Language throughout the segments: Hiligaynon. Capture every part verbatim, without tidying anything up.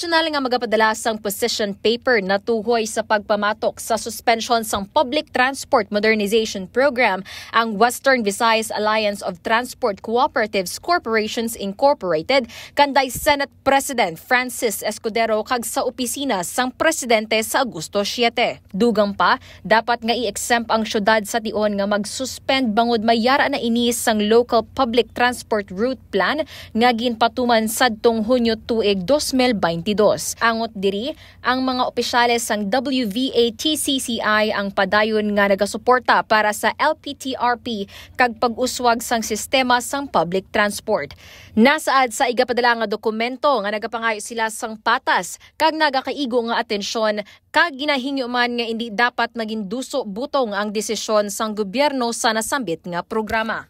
Personal nga magapadala sang position paper natuhoy sa pagpamatok sa suspension sang Public Transport Modernization Program ang Western Visayas Alliance of Transport Cooperatives Corporations Incorporated kanday Senate President Francis Escudero kag sa opisina sang presidente sa Agosto siete. Dugang pa, dapat nga i-exempt ang syudad sa tion nga mag-suspend bangod may yara na ini sang Local Public Transport Route Plan nga ginpatuman sadtong Hunyo tuig dos mil baynte dos. Angot diri, ang mga opisyales sang W V A T C C I ang padayon nga nagasuporta para sa L P T R P kag pag-uswag sang sistema sang public transport. Nasaad sa igapadala nga dokumento nga nagapangayo sila sang patas kag nagakaigo nga atensyon kag ginahingyo man nga indi dapat naginduso butong ang desisyon sang gobyerno sa nasambit nga programa.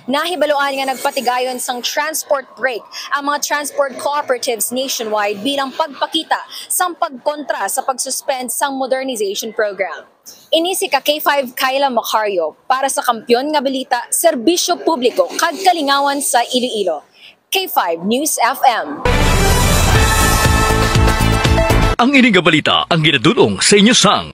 Nahibaluan nga nagpatigayon sang transport break ang mga transport cooperatives nationwide bilang pagpakita sang pagkontra sa pag-suspend sang modernization program. Ini si ka K five Kyla Macario para sa Kampiyon nga Balita, Serbisyo Publiko kag Kalingawan sa Iloilo. K five News F M. Ang ini nga balita ang ginadul-ong sa inyo sang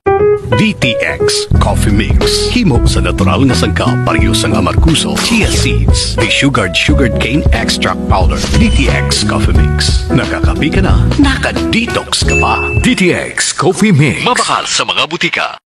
D T X Coffee Mix. Himo sa natural nga sangkap, pareho sang amargoso, chia seeds, desugared sugarcane extract powder. D T X Coffee Mix. Nakakape ka na, naka-detox ka pa. D T X Coffee Mix. Mabakal sa mga butika.